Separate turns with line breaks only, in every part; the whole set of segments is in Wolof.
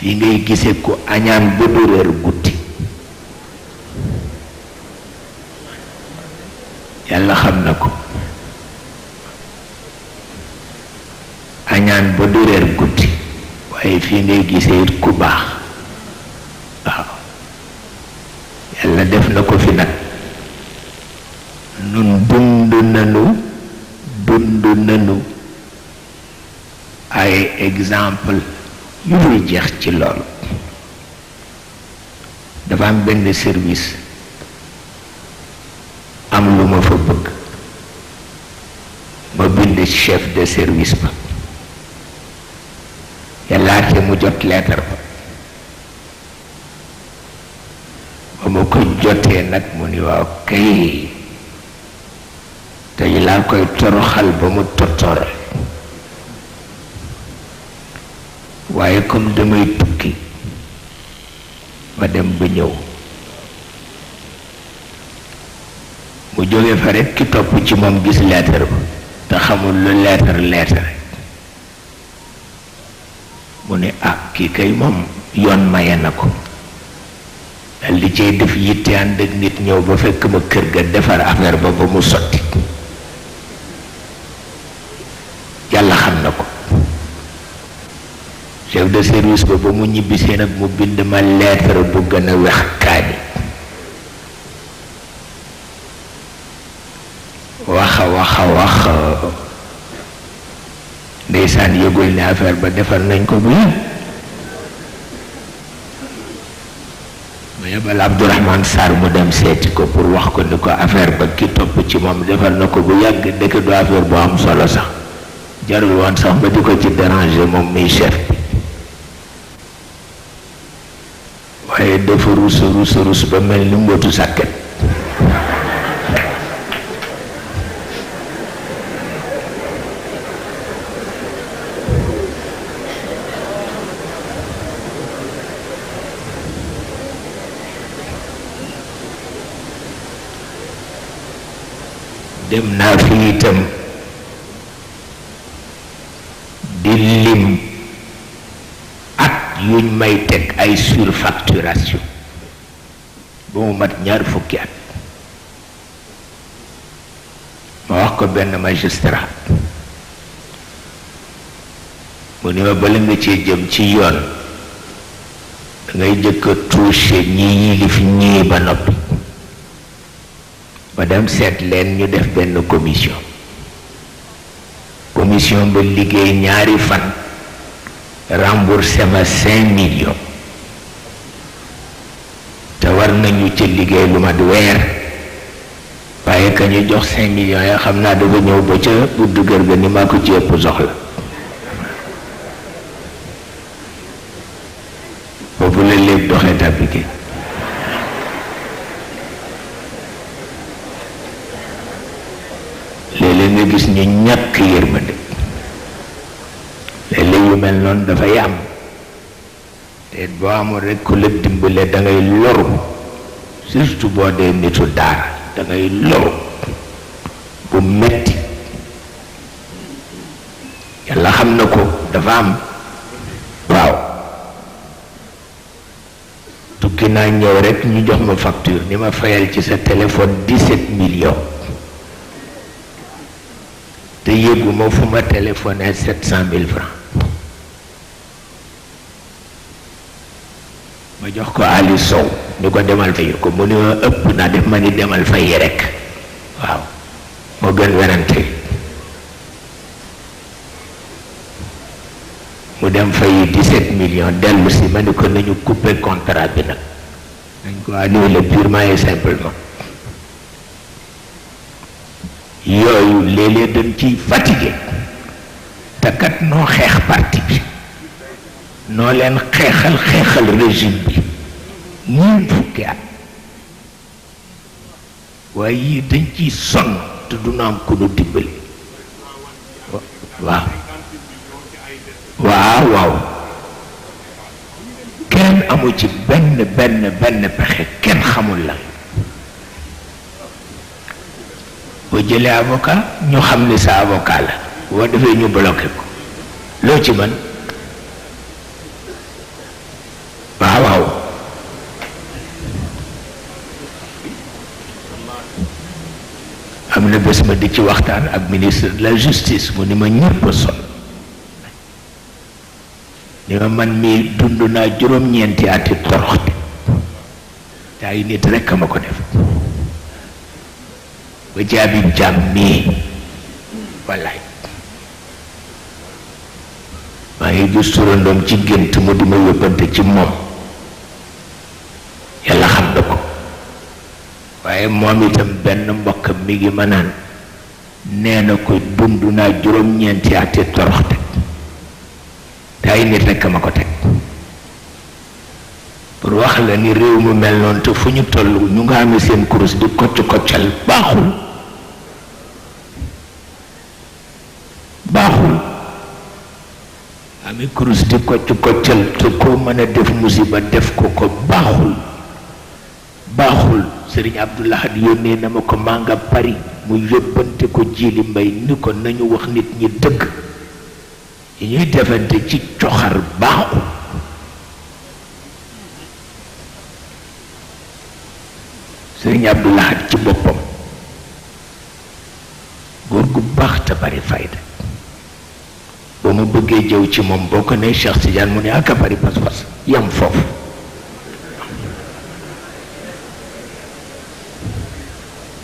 fii ngay gisee ko añaan ba du réer guddi yàlla xam na ko añaan ba du réer guddi waaye fii ngay gisee it ku baax waaw yàlla def na ko fi nag nun dund nanu ay exemple yu dul jeex ci loolu dafa am benn service am lu ma fa bëgg ma bind chef de service ba yàllaate mu jot lettre ba ma ko jotee nag mu ni waaw kay tey laa koy toroxal ba mu tottore waaye comme damay tukki ma dem ba ñëw mu jóge fa rekk ki topp ci moom gis lettre ba te xamul lu lettre mu ne ah kii kay moom yoon maye na ko dal li cay def yitte ànd ak nit ñëw ba fekk ma kër ga defar affaire ba mu sotti yàlla xam na ko chef de service ba mu ñibbisee nag mu bind ma lettre bu gën a wex kaani wax ndeysaan yëgul ne affaire ba defar nañ ko bu yàgg ma yebal Abdourahmane Sarr mu dem seeti ko pour wax ko ni ko affaire ba ki topp ci moom defar na ko bu yàgg dëkk du affaire bu am solo sax jarul woon sax ba di ko ci déranger moom muy chef bi waaye dafa rus ba mel ni mbootu sàkket dem naa fi itam di lim at yuñ may teg ay surfacturation ba mu mat 2 fukki at ma wax ko benn magistrat mu ni ma bala nga cee jëm ci yoon dangay jëkk a touché ñi yilif ñii ba noppi ba dem seet leen ñu def benn commission ba liggéey 2 fan remboursé ma 5 millions te war nañu ca liggéey lu mat weer waaye ka ñu jox 5 millions ya xam naa dafa ñëw ba ca budd kër ga ni maa ko ci ëpp soxla foofu la lépp doxee tàppike léeg-léeg nga gis ñu ñàkk yërmande léeg-léeg yu mel noonu dafay am te boo amul rekk ku la dimbale da ngay loru surtout boo dee nitu daara da ngay loru bu metti yàlla xam na ko dafa am waaw tukki naa ñëw rekk ñu jox ma facture ni ma fayal ci sa téléphone 17 millions te yëguma fu ma téléphoné 700 000 francs ma jox ko Ali Sow ni ko demal fay ko mu ne ma ëpp naa def ma ni demal fay rekk waaw moo gën werante mu dem fay 17 millions dellu si ma ni ko nañu couper contrat bi nag nañ ko annulé purement et simplement yooyu léeg-léeg dañ ciy fatigué te kat noo xeex parti bi noo leen xeexal régime bi 2 fukki at waaye yii dañ ciy sonn te du na am ku nu dimbali waaw kenn amu ci benn pexe kenn xamul la boo jëlee avocat ñu xam ni sa avocat la boo defee ñu bloqué ko loo ci mën na bés ma di ci waxtaan ak ministre de la justice mu ni ma ñëpp son ni ma man mii dund naa juróom-ñeenti ati toroxte te ay nit rekk ma ko def ba jaabi jaam mii wallaay maa ngi gis turandoom ci gént mu di ma yóbbante ci moom yàlla xam na ko waaye moom itam benn mbokkam mi ngi ma naan nee na ko dund naa juróom-ñeenti ati toroxte te ay nit rekk ma ko teg pour wax la ni réew mu mel noonu te fu ñu toll ñu nga amee seen kurus di kocc koccal baaxul amee kurus di kocc koccal te koo mën a def musiba def ko ko baaxul Sëriñ Abdou Lahad yónnee na ma ko maa nga Paris mu yóbbante ko Jili Mbay ni ko nañu wax nit ñi dëgg yi ñuy defante ci coxar baaxul Sëriñ Abdou Lahad ci boppam góor gu baax te bari fayda ba mu bëggee jëw ci moom boo ko nee Cheikh Tidiane mu ne aka bari pas-pas yam foofu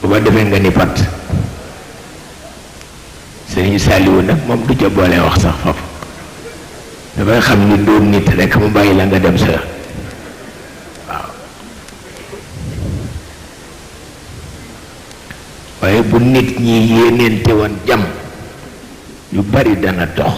bu ba defee nga ni pat Sëriñ Saliou nag moom du ca boole wax sax foofu dafay xam ni doon nit rekk mu bàyyi la nga dem sa waaw waaye bu nit ñi yéeneente woon jàmm yu bari dana dox